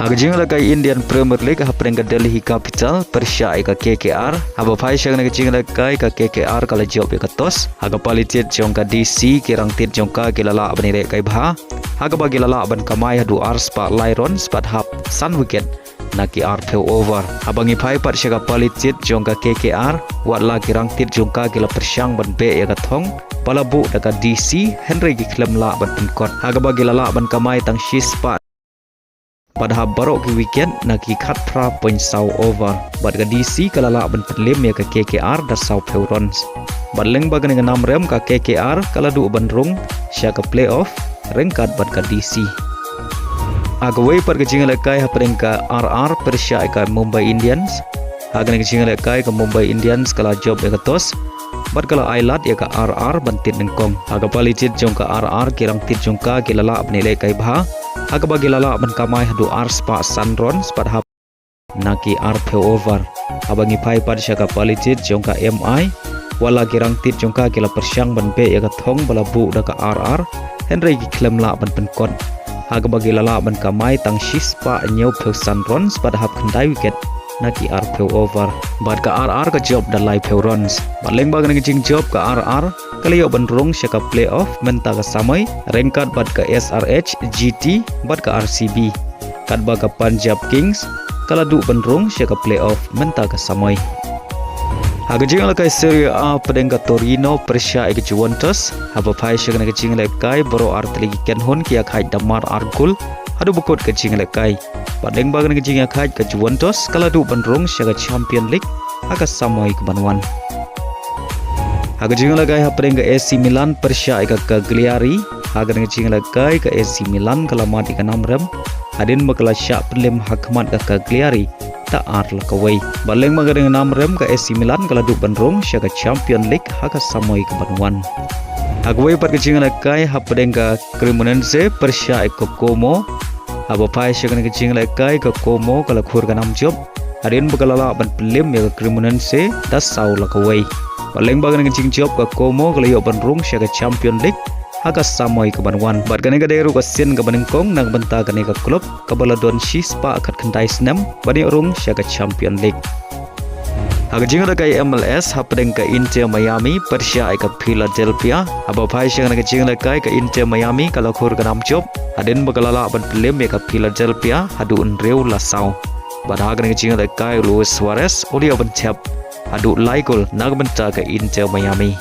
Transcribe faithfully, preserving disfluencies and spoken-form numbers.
Ha ka jingïalehkai Indian Premier League, hapdeng ka Delhi Capital pyrshah ïa ka K K R. Haba phai sha kane ka jingïalehkai, ka K K R ka la jop ïa ka toss. Ha ka pali tied jong ka D C, ki rangtied jong ka ki la lah ban ïalehkai bha, ha kaba ki la lah ban kamai haduh ar spah lai runs bad hap san wicket na ki arphew over. Haba ngi phai pat sha ka pali tied jong ka K K R, wat la ki rangtied jong ka ki la pyrshang ban beh ïa ka thong ba la buh da ka D C, hynrei ki khlem lah ban pynkot, ha kaba ki la lah ban kamai tang shi spah bad hap baroh ki wicket na ki khatphra point saw over. Bad ka D C ka la lah ban pynlem ïa ka K K R da sawphew runs. Bad lyngba kane ka nam rem, ka K K R ka la duh ban rung sha ka playoff ryngkat bad ka D C. Ha kawei pat ka jingïalehkai, hapdeng ka R R pyrshah ïa ka Mumbai Indians. Ha kane ka jingïalehkai, ka Mumbai Indians ka la jop ïa ka toss bad ka la ai lad ïa ka R R ban tied nyngkong. Ha ka pali tied jong ka R R, ki rangtied jong ka ki la lah ban ïalehkai bha, ha kaba ki la lah ban kamai haduh ar spah san runs bad hap na ki arphew over. Haba ngi phai pat sha ka pali tied jong ka M I, wat la ki rangtied jong ka ki la pyrshang ban beh ïa ka thong ba la buh da ka R R, hynrei ki khlem lah ban pynkot, ha kaba ki la lah ban kamai tang shi spah hynñiewphew san runs bad hap khyndai wicket na ki arphew over. Bad ka R R ka jop da laiphew runs. Bad lyngba kane ka jingjop, ka R R ka la ïoh ban rung sha ka playoff mynta ka samoi ryngkat bad ka S R H, G T bad ka R C B. Katba ka Punjab Kings ka la duh ban rung sha ka playoff mynta ka samoi. Ha ka jingïalehkai Serie A, hapdeng ka Torino pyrshah ïa ka Juventus. Haba phai sha kane ka jingïalehkai, baroh artylli ki kynhun ki ïakhaid da mar ar gol haduh ba kut ka jingïalehkai. Bad lyngba kane ka jingïakhaid, ka Juventus ka la duh ban rung sha ka Champion League ha ka samoi kaban wan. Ha ka jingïalehkai, hapdeng ka A C Milan pyrshah ïa ka Cagliari. Ha kane ka jingïalehkai, ka A C Milan ka la mad ïa ka nam rem hadien ba ka la shah pynlem ha khmat ka Cagliari da ar la kawei. Bad lyngba kane ka nam rem, ka A C Milan ka la duh ban rung sha ka Champion League ha ka samoi kaban wan. Ha kawei pat ka jingïalehkai, hapdeng ka Cremonese pyrshah ïa ka Como. Haba phai sha kane ka jingïalehkai, ka Como ka la khur ka nam jop hadien ba ka la lah ban pynlem ïa ka Cremonese da saw la kawei. Bad lyngba kane ka jingjop, ka Como ka la ïoh ban rung sha ka Champion League ha ka samoi kaban wan. Bad kane ka dei ruh ka sien kaba nyngkong na ka bynta kane ka klub kaba la don shi spah khatkhyndai snem ban ïoh rung sha ka Champion League. Ha ka jingïalehkai M L S, hapdeng ka Inter Miami pyrshah ïa ka Philadelphia. Haba phai sha kane ka jingïalehkai, ka Inter Miami ka la khur ka nam jop hadien ba ka la lah ban pynlem ïa ka Philadelphia haduh hynriew la saw. Bad ha kane ka jingïalehkai, u Luis Suarez u la ïoh ban thep haduh lai gol na ka bynta ka Inter Miami.